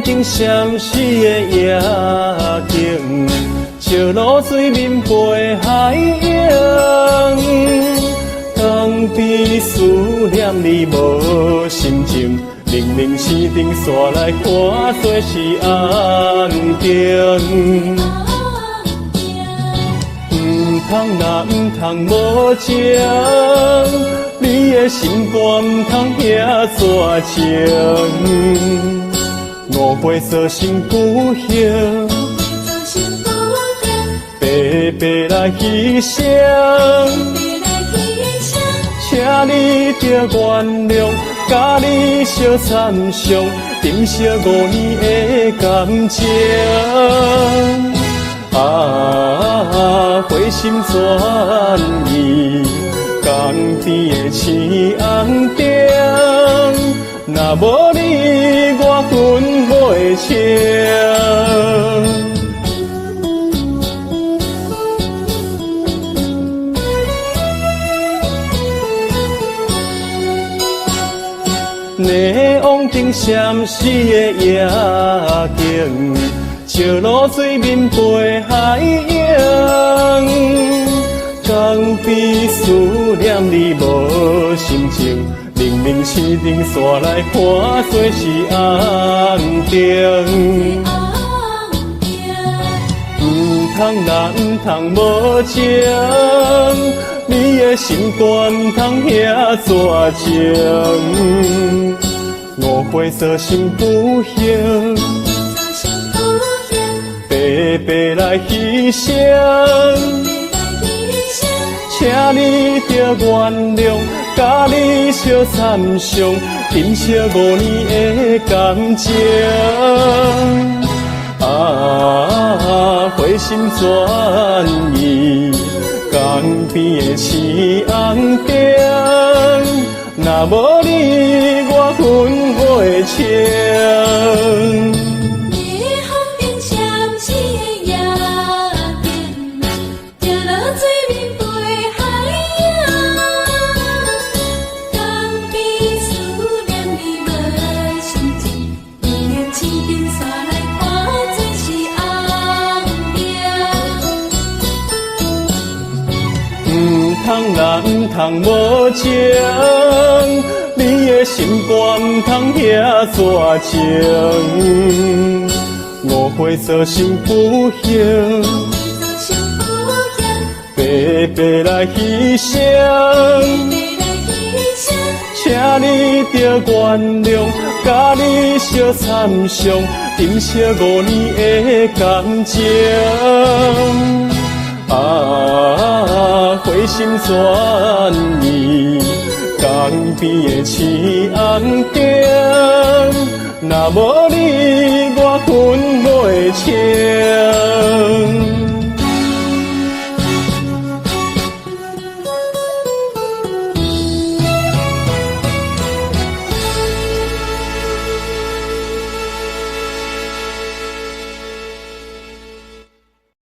風燈閃爍的夜景，石露水面背海湧，江邊思念你無心情，明明生燈煞來看做是暗燈。毋通若毋通無情，你的心肝毋通遐絕情。誤會造成不幸，白白來犧牲。請你著原諒，佮你相參詳，珍惜5年的感情。啊，回心轉意，江邊的青紅燈，若無你，我分袂清。霓虹燈閃爍的夜景，石露水面背海湧，江邊思念你無心情，明明生燈煞來看做是暗燈。毋通若毋通無情，你的心肝毋通遐絕情。誤會造成不幸，白白來犧牲。請你著原諒，佮你相參詳，珍惜五年的感情。啊，回心轉意，江邊的青紅燈，若無你，我分袂清。霓虹燈閃爍的夜景，石露水面背海湧，江邊思念你無心情，明明生燈煞來看做是暗燈。毋通若毋通無情，你的心肝毋通遐絕情。誤會造成不幸，白白來犧牲。請你著原諒，佮你相參詳，珍惜五年的感情。啊，回心轉意，江邊的青紅燈，若無你，我分袂清。